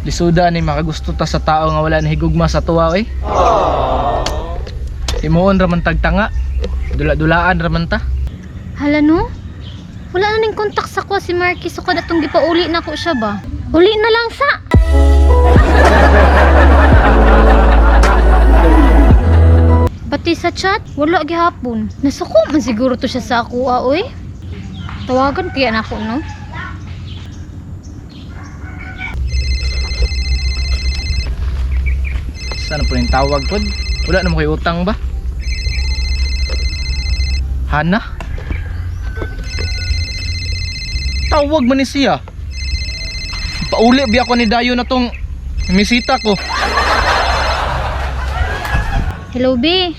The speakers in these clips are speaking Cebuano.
Lisuda ni makagusto ta sa tao nga wala nahigugma sa tuwa eh. Himuon ra man tagtanga. Dula-dulaan ra man ta. Hala no? Wala na ning kontak sa kuha si Marky so kada tong gipauli na ko siya ba? Uli na lang sa. Pati sa chat, wala gihapon. Nasuko man siguro to siya sa ako ah, oy. Tawagan kaya nako no? Sana po yung tawag pod? Wala na mo kay utang ba? Hana? Tawag man ni siya. Pauli biya ko ni Dayo na tong misita ko. Hello, B.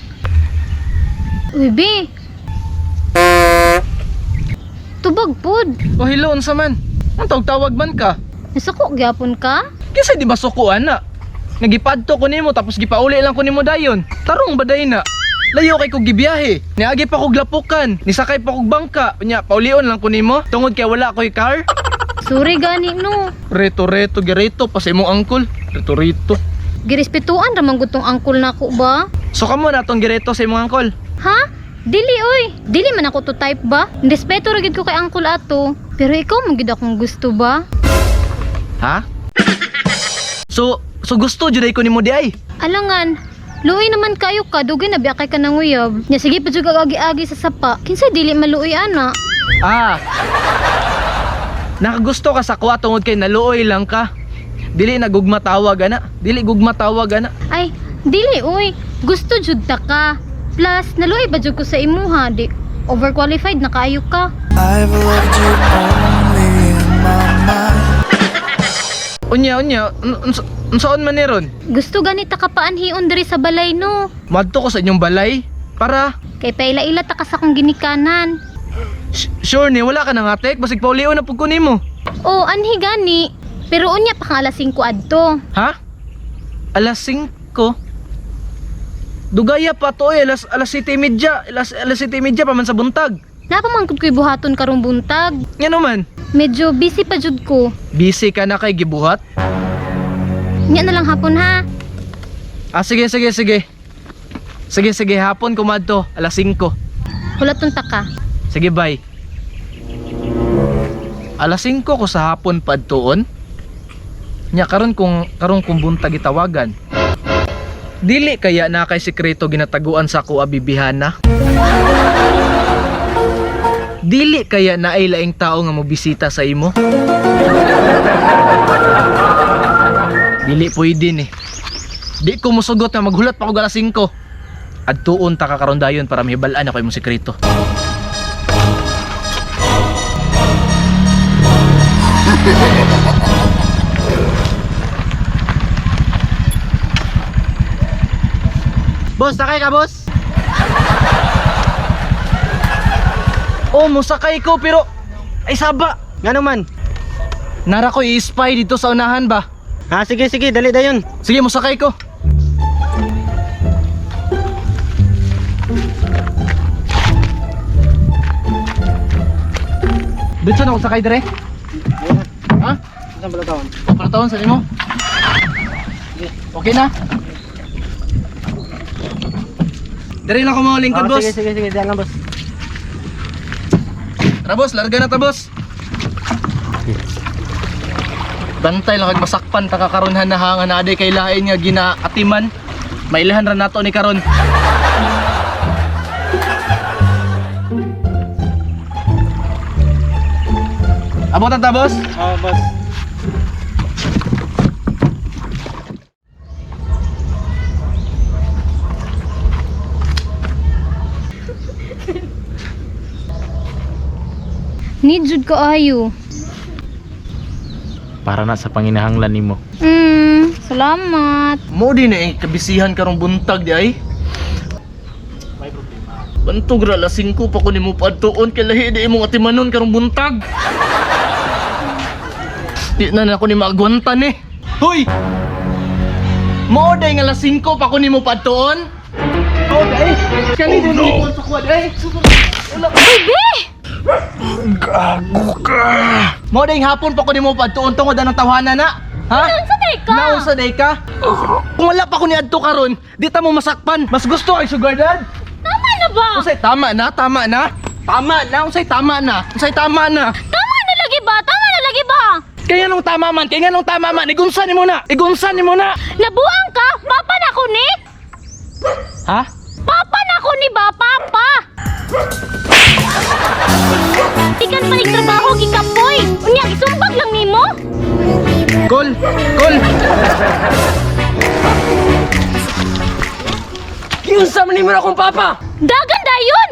Uy, B. Tubag pod. O hello, unsa man? Ang tawag-tawag man ka? Nasuko gihapon ka? Kasi di ba sukuan na? Nagipadto ko nimo tapos gipauli lang ko nimo dayon. Tarong ba day na? Layo kay kog gibiyahe. Niagi pa kog lapukan, nisakay pa kog bangka. Unya paulion lang ko nimo tungod kay wala koy car. Sorry gani no. Reto reto gireto pa sa imong angkol. Reto reto. Girespetuan ra man gud tong angkol nako ba? So kamo na tong gireto sa imong angkol. Ha? Dili oy. Dili man ako to type ba? Respeto ra gid ko kay angkol ato. Pero ikaw mo gid akong gusto ba? Ha? So gusto jud ay ko nimo di ay. Alangan, luoy naman kayo ka, dugay na biya kay ka nanguyab. Nya sige pa jud kag agi-agi sa sapa. Kinsa dili maluoy ana? Ah. Nakagusto ka sa kuha tungod kay naluoy lang ka. Dili na gugma tawag ana. Dili gugma tawag ana. Ay, dili oy. Gusto jud ta ka. Plus, naluoy ba jud ko sa imuha di overqualified na kaayo ka. I've loved you only in my mind. Unya unya, unsaon man ni ron? Gusto ganita ka paanhion diri sa balay no. Madto ko sa inyong balay para Kay paila-ila ta ka sa akong ginikanan. Sure ni wala ka na nga tek basig paulion na pud ko nimo. Oh, anhi gani. Pero unya pa kang alas 5 adto. Ha? Alas 5. Dugaya pa to eh, alas 7:30, alas 7:30 pa man sa buntag. Napamangkot ko'y buhaton karong buntag. Ngano man? Medyo busy pa jud ko. Busy ka na kay gibuhat? Nya na lang hapon ha. Ah, sige, sige, sige. Sige, sige, hapon kumadto, alas 5. Hulaton ta ka. Sige, bye. Alas 5 ko sa hapon padtuon. Nya karon kung buntag gitawagan. Dili kaya na kay sekreto ginataguan sa ako abibihana? Dili kaya na ay laing tao nga mobisita sa imo? Dili pwede ni. Di ko musugot nga maghulat pa ko alas 5. Adtuon ta ka karon dayon para mahibal-an ako imong sekreto. Boss, sakay ka, boss? Oh, musakay ko pero ay saba. Ngano man? Nara ko i-spy dito sa unahan ba? Ha, sige, sige, dali dayon. Sige, musakay ko. Dito na ako sakay dire. Ha? Saan pala tawon? O, taon sa nimo. Okay na? Dire lang ko mga lingkod, boss. Sige, sige, sige, diyan lang, boss. Tara boss, larga na ta boss. Bantay lang kag masakpan ta kakaron na hanga na aday kay lain nga ginaatiman. Mailahan ra nato ni karon. Abotan ta boss. Oh, boss. Need jud ko ayo. Para na sa panginahanglan nimo. Salamat. Mo din eh kabisihan karong buntag di ay. Bantog ra alas 5 pa ko nimo padtuon kay lahi di imong atimanon karong buntag. Di na na ako ni maagwantan eh. Hoy! Mo day nga alas 5 pa ko nimo padtuon? Oh, day. Kani din no. Sa kuwa day. Wala. Uy, be! Mo day hapon pa ko nimo padtuon tungod anang tawhana na. Ha? Naunsa day ka? Naunsa day ka? Kung wala pa ko ni adto karon, di ta mo masakpan. Mas gusto kay sugar dad. Tama na ba? Unsay tama na, tama na. Tama na, unsay tama na. Unsay tama na. Tama na lagi ba? Tama na lagi ba? Kaya nung tama man, kaya nung tama man, igunsa nimo na. Igunsa nimo na. Nabuang ka? Papa na ko ni? Ha? Papa na ko ni ba? Papa! Tikan pa trabaho gikapoy. Unya isumbag lang nimo? Gol! Gol! Giunsa man nimo na akong papa! Dagan dayon!